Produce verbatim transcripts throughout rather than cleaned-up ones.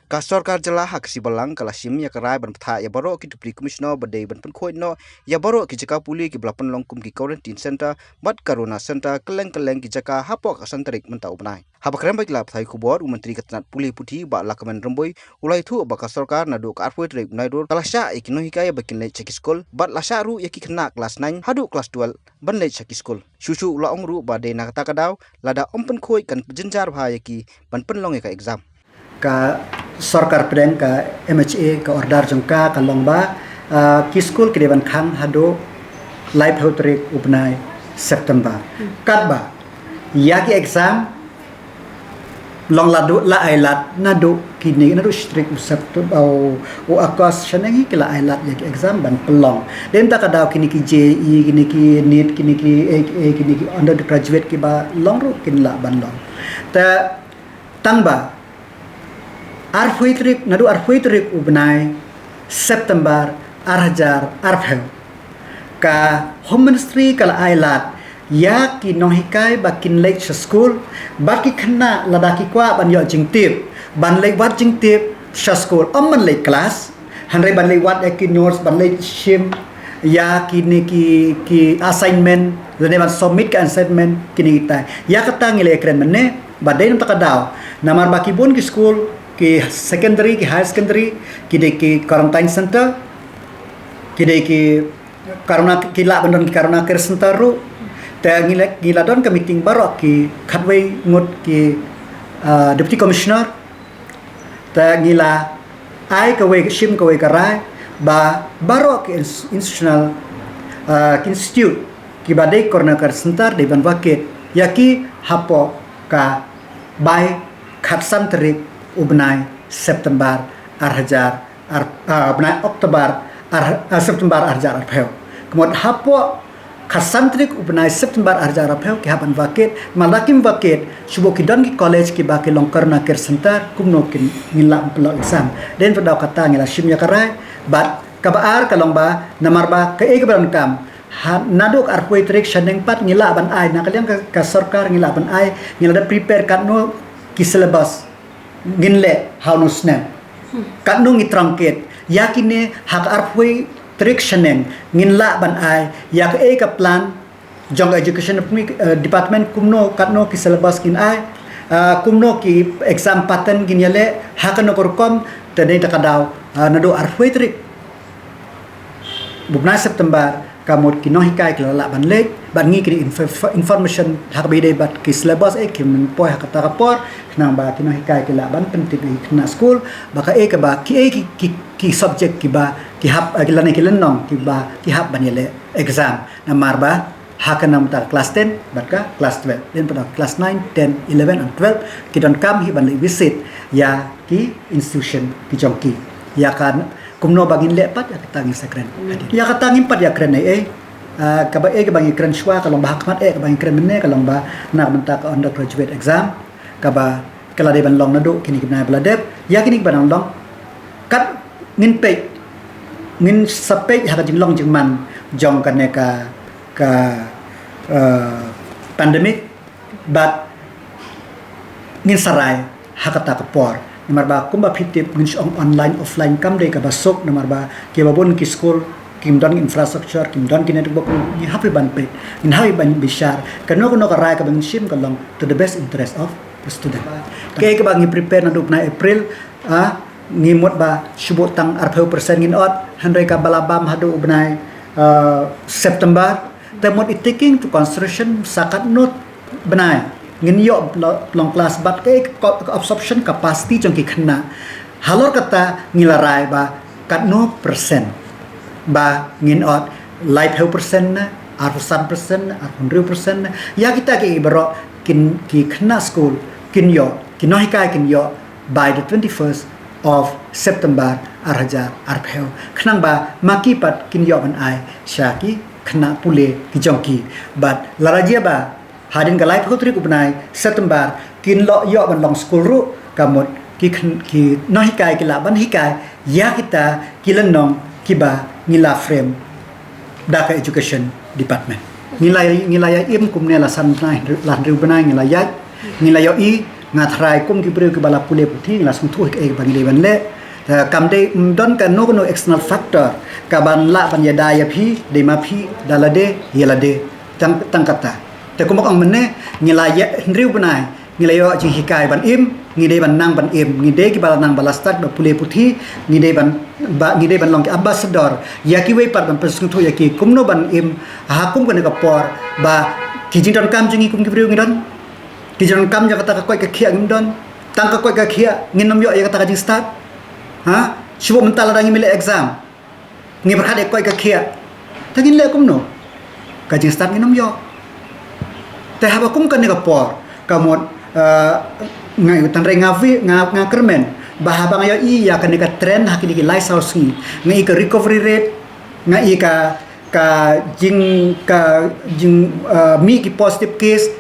Ka sorkar jylla ha ka sngi Balang ka la shim ïa ka rai ban bthah ïa baroh ki Deputy Commissioner ba dei ban pynkhuid noh ïa baroh ki jaka pule kiba la pynlong kum ki quarantine center bad corona center kylleng kylleng ki jaka hapoh ka san tarik mynta u bnai. Haba kren bad ki lad pathai khubor, u Myntri ka tnat pule puthi Bah Lahkmen Rymbui u la ïathuh ba ka sorkar naduh ka arphew tarik u Naidur ka la shah ïa ki nonghikai ba kin leit sha ki skul bad la shah ruh ïa ki khynnah klas nine haduh klas twelve ban leit sha ki skul. Shuh shuh u la ong ruh ba dei na kata ka daw lada ym pynkhuid kan jynjar bha ïa ki ban pynlong ïa ka exam. Ka sorkar pdeng ka M H A ka order jong ka ka long ba, ah, ki skul ki dei ban khang haduh laiphew tarik u bnai September. Katba ïa ki exam long la duh la ai lad naduh kine naduh shi tarik u September, u, u August shaneng hi ki la ai lad ïa ki exam ban pynlong. Dei na kata ka daw kine ki J E E, kine ki NEET, kine ki, eh, eh, kine ki undergraduate kiba long ruh kin lah ban long. Te tang ba arphew tarik, naduh arphew tarik u bnai September ar hajar arphew, ka Home Ministry ka la ai lad ïa ki nonghikai ba kin leit sha skul bad ki khynnah lada ki kwah ban ïoh jingtip ban leit wad jingtip sha skul, ym ban leit klas, hynrei ban leit wad ïa ki notes, ban leit shim ïa kine ki, ki assignment, lane ban submit ka assignment, kine kita. Ïa kata ngi la kren mynne ba dei na kata ka daw, namar ba ki bun ki skul, ki secondary, ki higher secondary, ki dei ki quarantine center, ki dei ki corona, ki lah ban don ki corona care center ruh. Te ngi la, ngi la don ka meeting baroh ki khatwei ngut ki, ah, Deputy Commissioner. Te ngi la ai kawei, shim kawei ka rai ba baroh ki ins-, institutional, ah, ki institute kiba dei corona care center dei ban vakit ïa ki hapoh ka bai khatsan tarik u bnai September ar hajar ar, ah, bnai October ar, ah, September ar hajar arphew. Ka mut hapoh khatsan tarik u bnai September ar hajar arphew ki hap ban vakit, ma la kim vakit, shu bun ki don ki college kiba ki long corona care center, kumno kin ngin lah pynlong exam. Dei na kata ka daw kata ngi la shim ïa ka rai bad kaba ar ka long ba namar ba kaei kaba donkam ha naduh ka arphew tarik shaneng pat ngi lah ban ai, na ka liang ka, ka sorkar ngi lah ban ai, ngi la da prepare katno ki syllabus ngin leh ha une u snem. Katno ngi trangkit ïa kine ha ka arphew tarik shaneng ngin lah ban ai ïa kaei ka plan jong ka education, eh, department, kumno katno ki syllabus ngin ai, ah, kumno ki exam pattern ngin ïaleh, ha kano ka rukom. Te dei na kata ka daw, ah, naduh arphew tarik u bnai September ka mut ki nonghikai ki la lah ban leit, bad ngi kine inf-, information ha kaba ïadei bad ki syllabus eh kim poi ha kata ka por, khnang ba ki nonghikai ki lah ban pyntip ïa ki khynnah skul ba kaei kaba, kiei ki, ki, ki subject kiba ki hap, eh, ki lane ki lynnong kiba ki hap ban ïaleh exam. Namar ba ha ka namar ka klas ten bad ka klas twelve, dei na kata ka klas nine, ten, eleven and twelve ki donkam hi ban leit visit ïa ki institution ki jong ki. Ïa ka kumno ba ngin leh pat, ïa kata ngin sa kren. Ïa kata ngim pat ïa kren ei ei. Ah, kaba eh kaba ngi kren shuwa ka long ba ha khmat eh kaba ngi kren mynne ka long ba na ka bynta ka undergraduate exam kaba ka la dei ban long naduh kine ki bnai ba la dep, ïa kine kiba nang long. Kat ngin peit, ngin sa peit ha ka jinglong jingman jong kane ka, ka, eh, pandemic, bad ngin sa rai ha kata ka por. Namar ba kumba phi tip ngin shu ong online offline kam dei kaba suk, namar ba kiba bun ki skul kim don infrastructure, kim don ki network, ngi hap hi ban peit, ngin hap hi ban bishar. Kano kano ka rai kaba ngin shim ka long to the best interest of the student. Kaei kaba ngi prepare naduh bnai April, ah, ngi mut ba shu bun tang arphew percent ngin ot, hynrei kaba la bam haduh u bnai, ah, September. Te mut i taking to consideration sa katno bnai ngin ïoh pynlong klas bad kaei ka, ka absorption capacity jong ki khynnah. Halor kata ngi la rai ba katno percent ba ngin ot, laiphew percent ne, arphew san percent ne, arphew hynriew percent ne. Ïa kita kiei baroh kin, ki khynnah skul kin ïoh, ki nonghikai kin ïoh by the twenty-first of September ar hajar arphew. Khnang ba ma ki pat kin ïoh ban ai sha ki khynnah pule ki jong ki. Bad lada jia ba hadien ka laiphew tarik u bnai September kin lah ïoh ban long skul ruh, ka mut ki khyn-, ki nonghikai ki lah ban hikai ïa kita ki lynnong kiba ngi la frame da ka education department. Ngi la, ngi la ïa im kumne la san bnai, la hynriew bnai ngi la ïaid, ngi la ïohi Nga tharai kum ki briew kiba la pule puthi, ngi la sngewthuh hi kaei ba ngi dei ban leh. Te kam dei, ym don kano kano external factor kaban lah ban ïada ïa phi, dei ma phi da lade ïa lade. Tang, tang kata. Te kumba ong mynne, ngi la ïa hynriew bnai, ngi la ïoh jinghikai ban im, ngi dei ban nang ban im, ngi dei kiba la nang ba la stad ba pule puthi, ngi dei ban, ba ngi dei ban long ki ambassador ïa kiwei pat, ban pynsngewthuh ïa ki kumno ban im ha kum kane ka por, ba ki jingdonkam jong ngi kum ki briew ngi don. Ki jingdonkam jong kata ka koit ka khiah ngim don. Tang ka koit ka khiah, ngin ym ïoh ïa kata ka jingstad. Ha? Shu mynta lada ngim leh exam, ngi pyrkhat ïa koit ka khiah, te ngin leh kumno? Ka jingstad ngin ym ïoh. Te haba kum kane ka por, ka mut, eh, nga ïohi, tang re nga wi, nga, nga kyrmen ba haba nga ïohi ïa kane ka trend ha kine ki lai saw sngi, nga i ka recovery rate, nga i ka, ka jing, ka jing, eh, mih ki positive case,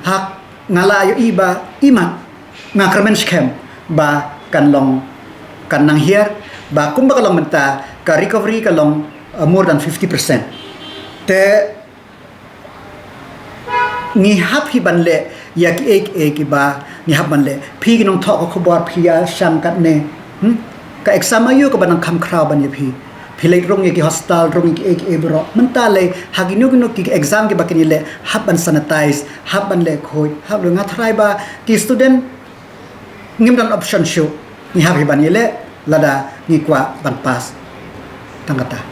ha, nga la ïohi ba imat, nga kyrmen skhem ba kan long, kan nang hiar, ba kumba ka long mynta, ka recovery ka long, uh, more than fifty percent. Te ngi hap hi ban leh ïa kiei kiei kiba ngi hap ban leh. Phi ki nongthoh ka khubor, phi ïa shang katne, hmm? Ka exam aïu kaba nang kham khraw ban ïa phi? Phi leit rung ïa ki hostel, rung ïa kiei kiei baroh. Mynta lei ha kino kino ki exam kiba kin ïaleh, hap ban sanitize, hap ban leh khuid, hap leh. Nga tharai ba ki student ngim don option shuh, ngi hap hi ban ïaleh lada ngi kwah ban pass. Tang kata.